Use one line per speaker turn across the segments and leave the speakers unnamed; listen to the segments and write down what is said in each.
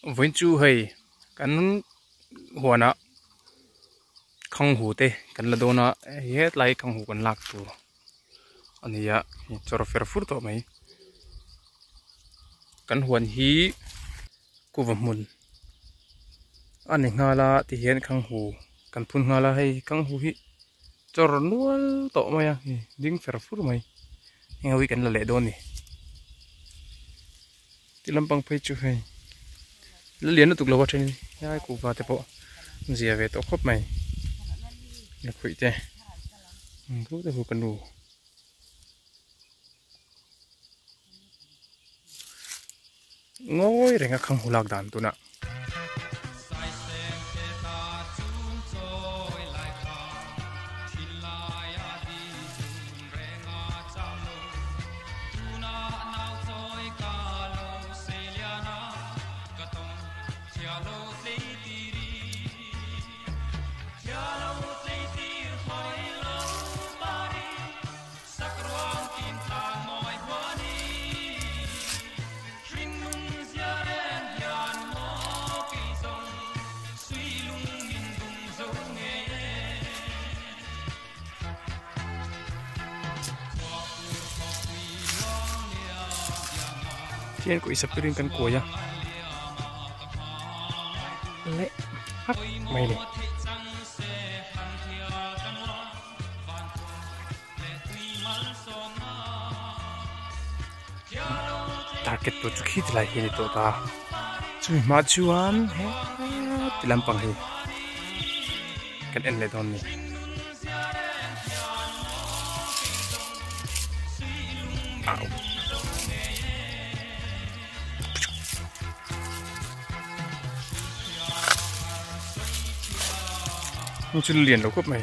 Vawiin chu hei kan huanah khanghu te kan la dawn a hei hetlai hi khanghu kan lak tur a ni a chawr fer fur tawh mai kan huan hi kuva hmun a ni nghal a tihian khanghu kan phun nghal a hei khanghu hi chawr nual tawh mai a ding fer fur mai heng ho hi kan la leh dawn a ni. Ti lampang phei chu hei la lian lutuk lo a then in helai kuhva te pawh an zia ve tawh khawp mai lakhuih te chu te chu ka nu ngawi reng a khang hu lak dan tunah. Thian kuih sa pirin kan kuai a leh hak mai a ni. Target tur chu khi tilai hi a ni tawh ta chumi hma chuan heti lampang hi kan en leh dawn a ni. Heng chu lian lo khawp mai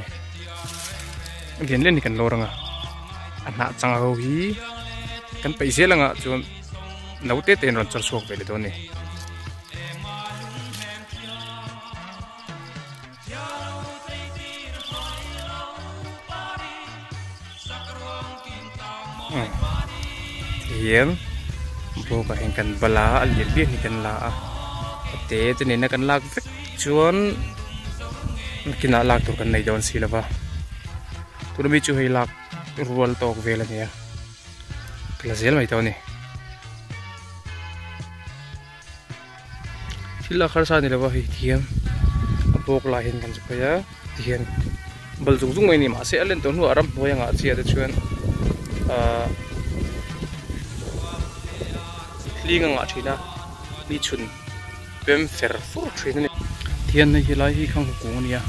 lian lian hi kan lawr ang a a hnah chang ho hi kan peih zel ang ah chuan no te te in rawn chawr chhuak ve leh dawn a ni. Tihian bawk ah hian kan bal a a lian biak hi kan la a a te te nena kan lak vek chuan nakinah lak tur kan nei dawn si lova tuna mi chu hei lak rual tawk vel a ni a ka la zel mai tawh a ni. Thil a harsa ni lova hei tihian a bawk lai hian kan chu phei a tihian bal zung zung mai a ni mahse a len tawh hnuah ramhnuai angah chiah te chuan ahh hling a ngah thin a mi chhun pem fer fur thin a ni. Tihian hei helai hi khang kung a nia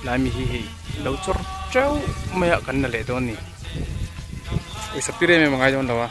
helai mi hi hei lo chawr teuh mai a kan la leh dawn a ni pawisa pi rem em a ngai dawn lo a.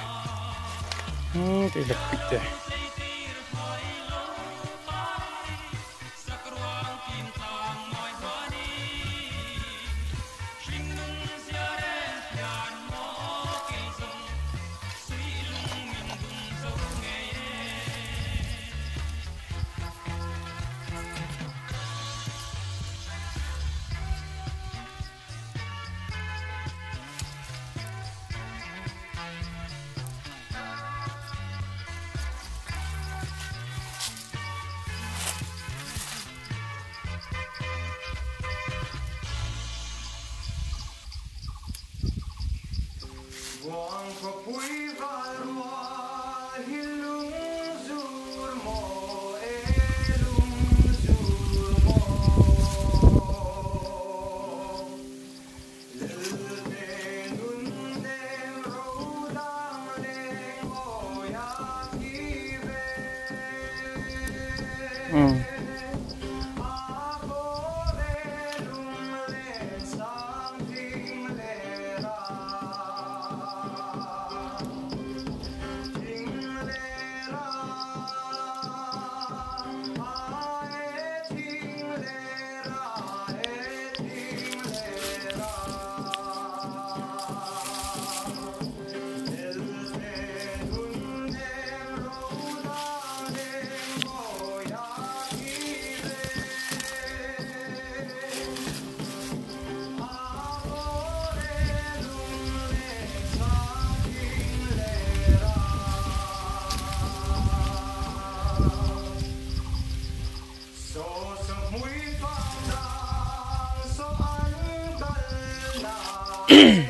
Naupang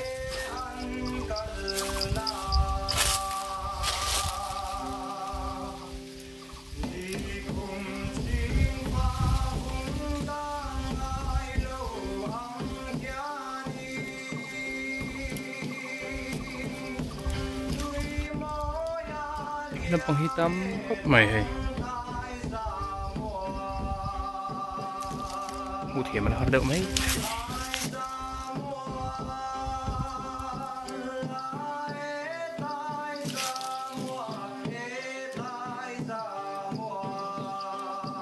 hi tam khawp mai hei hmuh thiam an har deuh mai.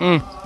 Umm.